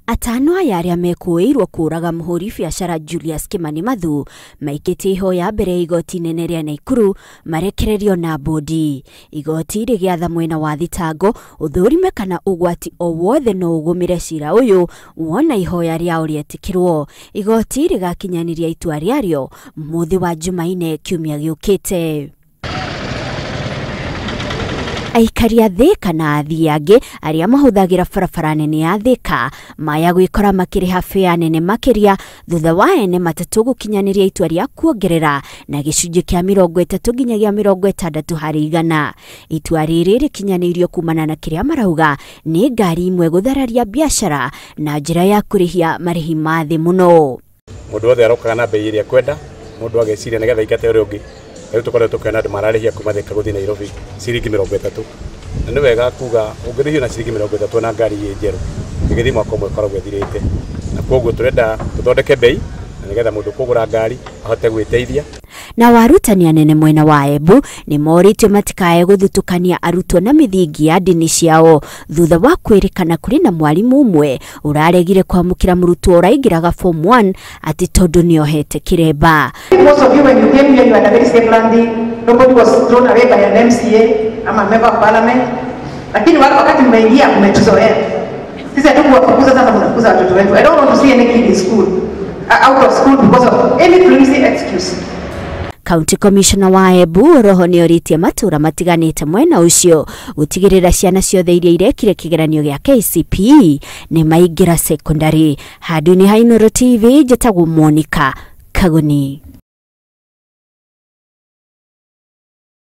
Atano aya arĩa mekũĩirwo kũraga mũhũri biacara Julius Kimani Mathu maikĩtie ihoya mbere ya igoti inene rĩa Naikuru marekererio na bodi. Igoti rĩgĩatha mwena wa thitango ũthũrime kana ũgwati o wothe no ũgũmĩre cira ũyũ wona ihoya rĩao rĩetĩkĩrwo. Igoti rĩgakinyanĩria itua rĩarĩo mũthĩ wa Jumaine kiumia gĩũkĩte. Aikari a Thika na athii angĩ arĩa mahũthagĩra barabara nene ya Thika maya gwĩkora makĩrĩha bĩa nene makĩria thutha wa ene matatũ gũkinyanĩria itua rĩa kuongerera na gĩcunjĩ kĩa 30 nginyagia 60 harĩ igana. Itua rĩrĩ rĩkinyanĩirio kumana na kĩrĩa marauga nĩ ngari imwe gũthararia biacara na njĩra ya kũrĩhia marĩhi ma thĩ mũno. Mũndũ wothe arokaga na bei ĩrĩa kwenda, mũndũ ageciria nĩgetha aingate ũrĩa ũngĩ. Rĩu tũkoretwo tũkĩona andũ mararĩhia kuma Thika gũthiĩ Nairobi ciringi 30. Na nĩ wega kuga ũngĩrĩhio na ciringi 30 na ngari ĩ njerũ, ĩgĩthiĩ mwaka ũmwe ĩkoragwo ĩthirĩte. Na koguo tũrenda tũthondeke bei na nĩgetha mũndũ kũgũra ngari ahote gwĩteithia. Na warutani anene mwena wa Embu nĩ morĩtio matikae gũthutũkania arutwo na mĩthingi ya ndini ciao thutha wa kwĩrĩkana kũrĩ na mwarimũ ũmwe ũraregire kwamũkĩra mũrutwo ũraingĩraga form 1 atĩ tondũ nĩohete kĩremba. Most of you when you came here you had a very safe landing. Nobody was thrown away by an MCA, I'm a member of parliament. Lakini wakati mmeingia mmetuzoea. Sisi hatukuwafukuza, sasa mnafukuza watoto wetu. I don't want to see any kid in school, out of school because of any flimsy excuse. County Commissioner wa Embu Roho nĩorĩtie matũra matiganĩte mwena ũcio gũtigĩrĩra ciana ciothe iria irekire kĩgeranio gĩa KCPE nĩ maingĩra secondary. Handũ-inĩ ha Inooro TV njĩtagwo Monica Kagoni.